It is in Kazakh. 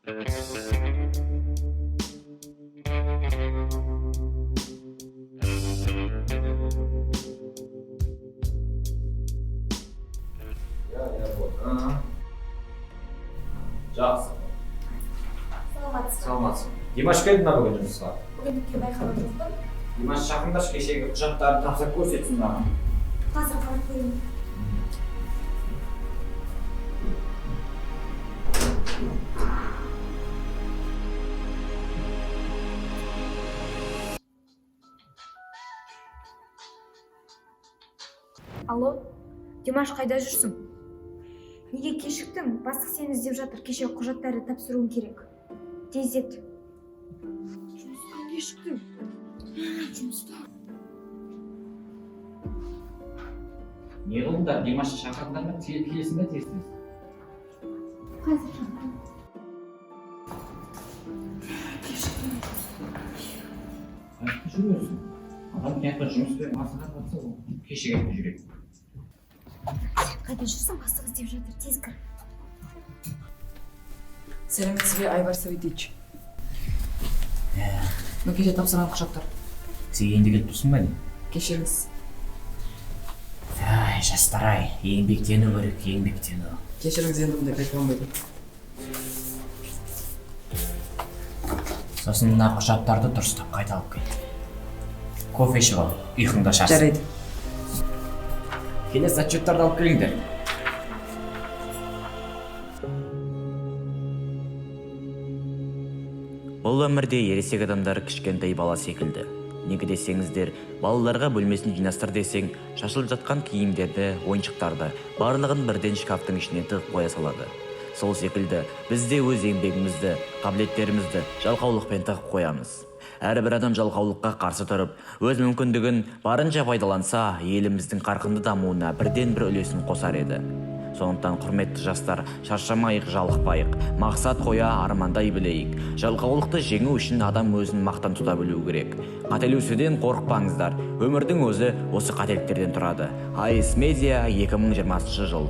Иә, иә, болды. Жақсы. Саламатсыз. Саламатсың. Димаш келді ма бүгін жұмысқа? Бүгіндікке байқаған жоқпын. Димаш, шақырыңдаршы, кешегі құжаттарын тапсырып көрсетсін маған. Қазір қарап көрейін. Алло, Димаш, қайда жүрсің? Неге кешіктің? Бастық сені іздеп жатыр. Кеше құжаттарды тапсыруың керек. Тездет. Жұмыстан кешіктім. Жұмыстан. Не қылдыңдар? Димашты шақырдыңдар ма? Келесің ба тез тез? Қазір шақырамын. Қаяқта жүр өзің? Адам мына жақта жұмыспен асығып жатса, ол кешігіп жүреді. Сен қайда жүрсің? Бастық іздеп жатыр. Тез кір. Сәлеметсіз бе, Айбар Савитович. Бұл кеше тапсырған құжаттар. Сен енді келіп тұрсың ба, не? Кешіріңіз. Ай, жастар ай, еңбектену керек, еңбектену. Кешіріңіз, енді бұндай қайталанбайды. Сосын мына құжаттарды дұрыстап қайта алып кел. Кофе ішіп ал, ұйқыңды ашарсың. Жарайды. Келесі отчеттарды алып келіңдер. Бұл өмірде ересек адамдар кішкентай бала секілді. Неге десеңіздер, балаларға бөлмесін жинастыр десең, шашылып жатқан киімдерді, ойыншықтарды барлығын бірден шкафтың ішіне тығып қоя салады. Сол секілді біз де өз еңбегімізді, қабілеттерімізді жалқаулықпен тығып қоямыз. Әрбір адам жалқаулыққа қарсы тұрып, өз мүмкіндігін барынша пайдаланса, еліміздің қарқынды дамуына бірден бір үлесін қосар еді. Сондықтан, құрметті жастар, шаршамайық, жалықпайық, мақсат қоя, армандай білейік. Жалқаулықты жеңу үшін адам өзін мақтан тұта білу керек. Қателесуден қорықпаңыздар, өмірдің өзі осы қателіктерден тұрады. АИС Медиа, 2020 жыл.